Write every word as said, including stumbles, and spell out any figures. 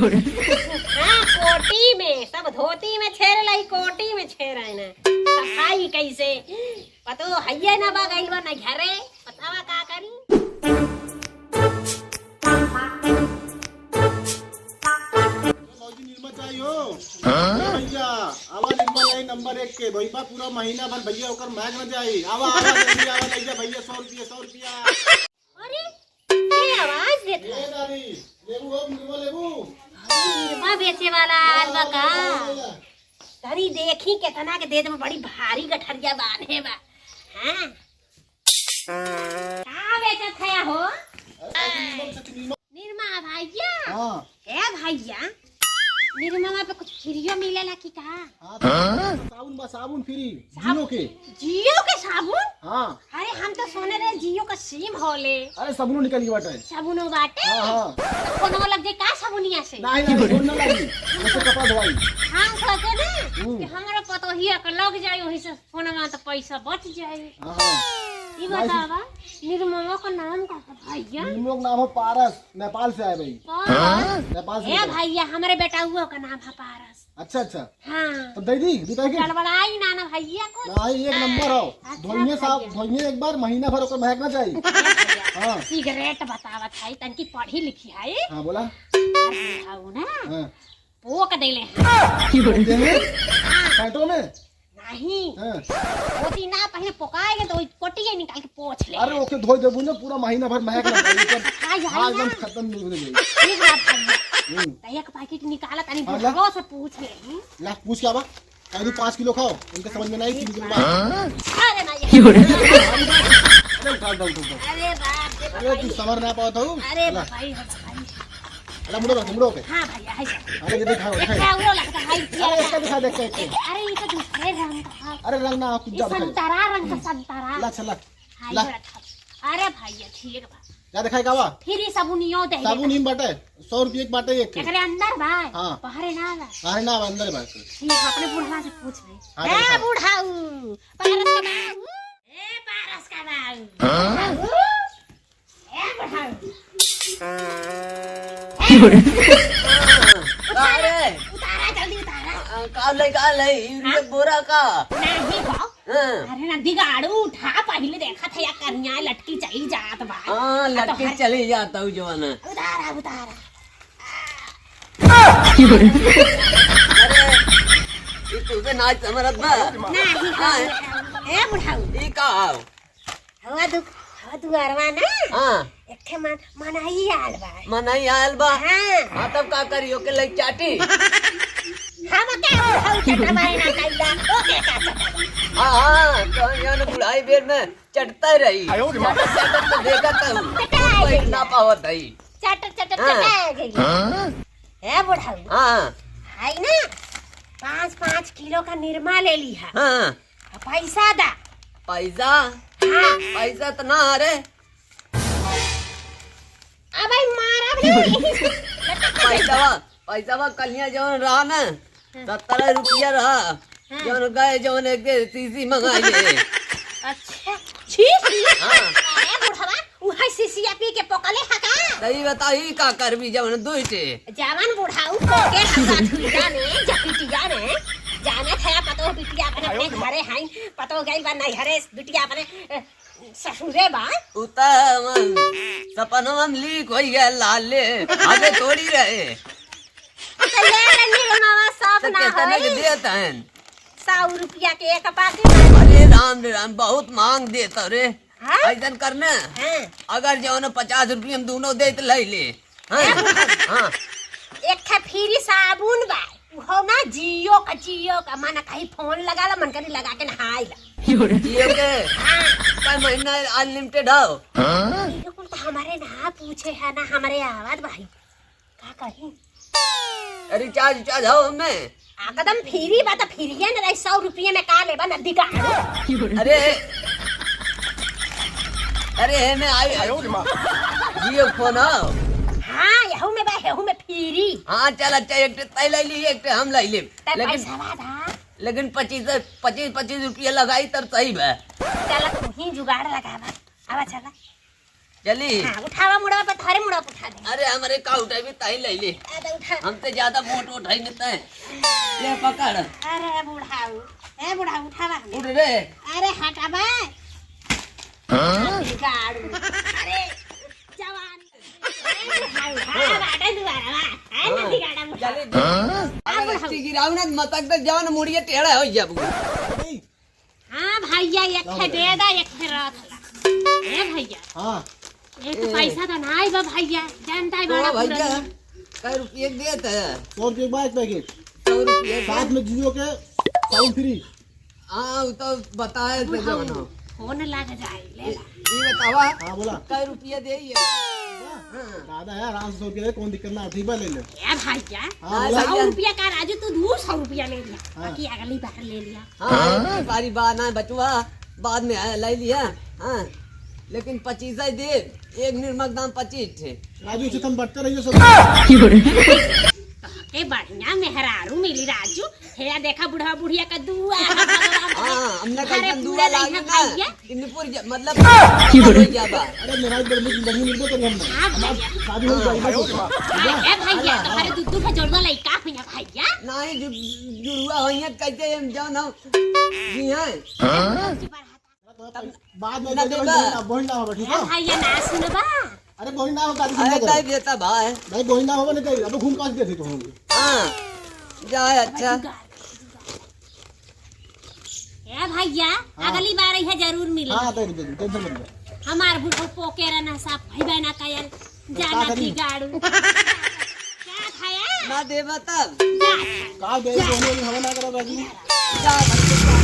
हाँ, कोटी में, सब धोती में छेरे लाई, कोटी में छेरे ना। सफाई कैसे? पतो हइये ना बा, गइल बा नैहरे, बतावा का करी? भौजी निरमा चाही हो। हाँ? भैया, आवा निरमा लाई नंबर एक के। भैया पूरा महीना भर भैया ओकर महक न जाई। आवा, आवा, जल्दी आवा, लइया भैया, सौ रुपया, सौ रुपया। अरे, के आवाज देत ए है? दादी, लेबू हो, निरमा लेबू? अरे, निरमा बेचे वाला आल बा का? आवा, आवा, आवा। तनी देखी केतना के दे देबो, बड़ी भारी गठरिया बान्हे बा। हाँ। का बेचत है हो? अरे, निरमा, निरमा भैया। हाँ। ए भैया, निरमा पे कुछ फ्रीओ मिलेला कि का? हाँ, तो साबुन बा, साबुन फ्री, साब-, जियो के। जियो के साबुन? हाँ। अरे, हम तो सोने रहे जियो का सिम होले। अरे, साबुनो निकल गई बाटे। साबुनो बाटे? हाँ, हाँ। तो फोनवा लग जाए का साबुनिया से? नहीं, नहीं, फोन ना लगी। बस कपड़ा धोवाई। हम सोचे ना हम्म। कि हमारा पतोहिया का लग जाए, वही से फोनवा तो पैसा बच जाए। हाँ, हाँ। ई बतावा, निरमा का नाम का है भैया? निरमा का नाम है पारस, नेपाल से आए भाई। पारस? नेपाल से ए आए। भैया, हमारे बेटा हुआ का नाम है पारस। अच्छा, अच्छा। हाँ। तो दे दी, दे दी। गड़बड़ाई ना, ना भैया को। नहीं, एक नंबर हो। अच्छा धोइए साहब, भैया। धोइए एक बार, महीना भर ओकर महक ना जाई। अच्छा भैया। हाँ। सिगरेट बतावत है, तनकी पढ़ी लिखी है। हाँ, बोला। अरे, आओ ना। हाँ। पोक देले हैं। पोक देले? हाँ। पैंटों में? नहीं। हाँ। धोती ना पहने, पोकाएगे तो वही कोटिये निकाल के पोछ ले। अरे, ओके धोई देबू ना, पूरा महीना भर महक लग जाई। हाय, हाय हाँ, एकदम ना। खत्म नहीं हो जाई। ठीक बात है। हम्म। तो एक पैकेट निकाला, तनी हाँ, ला। बुढ़वा से पूछ ले। हम्म? ला, पूछ क्या बा? कह दू पाँच किलो खाओ, इनके समझ में नहीं, तीन किलो बा। अरे नहीं। अरे उठा, उठा, उठा, उठा। अरे बाप रे अरे, तू बाप। समझ ना पावत हो? अरे ला। भाई, हो भाई। अरे मुड़ो रख, मुड़ो के। हाँ भैया, है सर। अरे ये दिखाओ, दिखाओ। देखा, वो लगता है, ये अरे इसका दिखा, देख के, देख के। अरे ये तो दूसरे रंग का है। अरे रंग ना, कुछ ये ज्यादा दिखाओ। संतरा रंग का संतरा। ला, चला। हाँ, ला। ये रखा। अरे भैया, ठीक बा। क्या दिखाई का बा? फिर ये साबुनियो दे साबुन देता। ही बाटे, सौ रुपये की बाटे एक। एकरे अंदर बा? हाँ। बाहरे ना बा? बाहरे ना बा, अंदर बा। ठीक, अपने बुढ़वा से पूछ ले। हाँ, ए देखा। बुढ़ाऊ, पारस का बाऊ। ए पारस का बाऊ। हाँ? बाऊ। ए बुढ़ाऊ। का रे? उतारा, जल्दी उतारा। आ, का ले, का ले? हाँ? बोरा का? नहीं हो। हाँ। अरे ना दिगाड़ू उठा, पहिले देखत है या कनिया लटकी चली जात बा। हाँ, आ तो लटकी हर चली जात हूँ जवाना। उतारा, उतारा। अरे, ये तुझे नाच समझत बा? नहीं, हाँ। ए बुढ़ाऊ। ई का आओ? हवा दु-, हवा दुआरवा ना? हाँ। एक ठे मन-, मनई आल बा। मनई आल बा? हाँ। हाँ, तब का करी, ओके लई चाटी? हम के बुढ़ऊ चटवाई ना कइला, ओके का चटवाई? हाँ, हाँ, तो यान बुढ़ाई बेर में चटता रही। आयो रे माँ। चटत, चटत तो देखत हूँ। चटाई कोई गइला। ना पावत है। चटत, चटत हाँ। चटाई गइला। हाँ। ए बुढ़ऊ। हाँ। हाय ना, पाँच, पाँच किलो का निरमा ले ली है। हाँ। आ, पैसा दा। पैसा? हाँ। पैसा त ना रे। अबे मारब ना, यही से लटक के पैसा बा, पैसा बा, कलिया जौन रहा ना, हाँ। सत्तर रुपया रहा, हाँ। जौन गए, जौन एक दे सीसी मंगाई ले। अच्छा, छी, छी। हाँ। अरे बुढ़वा, उहे सिसिया पी के पोकले हा का? सही बताई, का करबी जवन दुई टे। जवन बुढ़ाऊ पोके हा का धुइया में, जपिटिया में, जाने थया पतो बिटिया अपने, अपने घरे हाइन, पतो गइल बा नैहरे, बिटिया अपने, अ, ससुरे बा। उ त हमन सपनवा में लीक होई गए लाले, आगे थोड़ी रहे। त ले ले निरमावा, सब त ना केतना होई। के देत हन? सौ रुपया के एक पाकिट। अरे राम रे राम, बहुत मांग देत रे। हाँ? ऐसन करना, हाँ। अगर जौन पचास रुपया में दोनों दे त ले ले। हाँ? हाँ। एक ठे फ्री साबुन बा, उहो ना जियो का, जियो का, मन कहीं फोन लगा ला, मन करी लगा के नहाई ला। जियो के? हाँ। का महीना अनलिमिटेड हो? ये कुल तो हमारे ना पूछे है, ना हमारे आवत भाई। का करी? रिचार्ज, रिचार्ज हो हमें? एकदम फ्री बा, त फ्रीए न रही, सौ रुपये में का लेबा, नदी का? अरे, अरे, एमे आई, आयो रे माँ। जियो फोन हो? हाँ, यहू में बा, यहू में फ्री। हाँ, चल, अच्छा, एक ठे तै ले ली, एक ठे हम ले लेब। तै लेकिन, पैसा दा। लेकिन पच्चीस, पच्चीस, पच्चीस रुपया लगाई तब सही बा। चल, तू ही जुगाड़ लगावा। आवा, चला। चली। हाँ, उठावा मुड़वा पे, थारे मुड़वा पे उठा दे। अरे, हमरे का उठाई भी ताई ले ले। अरे, उठा। हमसे ज्यादा मोट उठाई नहीं तय। ये पकड़। अरे, बुढ़ाऊ। ए, बुढ़ाऊ, उठावा। उठ रे। अरे, हटावा। हाँ? बिगाड़ू। अरे, जवान। ए, बुढ़ाऊ, हाँ, बाटे दुआरा, वाह। ए, हाँ। नदी गाड़ा बुढ़ाऊ। चली। हाँ? अगर बुढ़ाऊ। अस्सी गिराऊ ना, मटक दे, जवान मुड़िया टेढ़ा हो जाबू। हाँ भैया, एक ठे दे दा, एक ठे रख ला। ए भैया, हाँ। एक ए। पैसा तो नाई बा भैया, जानता है ओ बड़ा भैया, पुराना। कै रुपये के देत है? सौ रुपये के बाद पैकेट। सौ रुपये के। साथ में जियो के साउंड फ्री। हाँ, वो तो बताए थे जो ना। फोन लग जाए, ले ला। ये बतावा, हाँ, बोला। कै रुपये दे ये? हाँ। दादा है, आराम से सौ रुपये दे, कौन दिक्कत ना, ठीक बा, ले ले। ए भैया, हाँ, बोला। सौ रुपया का राजू, तू दो सौ रुपया ले लिया, हाँ। बाकी अगली बार ले लिया। हाँ, सारी बात ना बचवा, बाद में आया, ले लिया। हाँ, लेकिन पच्चीस ही दे, एक निरमा के दाम पच्चीस ठे। राजू, उचित हम बटते रहिए सब। के बढ़िया मेहरारू मिली राजू। हे देखा बुढ़वा बुढ़िया का दुआ। हाँ, हमने घरे कल दुआ पूरा लागी नहीं ना। खाइए। इनपुर जा, मतलब, हो जाबा। अरे, मेहरारू बड़ी बढ़िया मिलबो करी हमने। हाँ, भैया। शादी हो जाएगी। हाँ, ए भैया, तुम्हारे दुद्दू का जोड़वा लइका हुई है भैया। नहीं, जु-, जुड़वा होई है, कैसे हम जाओ ना, जी हैं। तब बाद में ना दे देबा। बहिन ना, बहिन ना होबा, ठीक है? ए भैया, ना सुनबा। अरे, बहिन ना होबा, अरे, ताई देता भाई। भाई, बहिन ना होबा, नहीं दे, अब घूम काट देते तो हम। हाँ, जाए, अच्छा। ए भैया, हाँ। अगली बार यह जरूर मिले। हाँ, दे, दे, दे, टेंशन मत ले। हमार बुढ़ऊ पोके रहना, साफ भई बहना कायल, जाना का करी? बिगाड़ू। क्या खाया? ना देबा तब। जा। का दे, दोनों में हवा ना करो, राजू। जा, भाई, जा।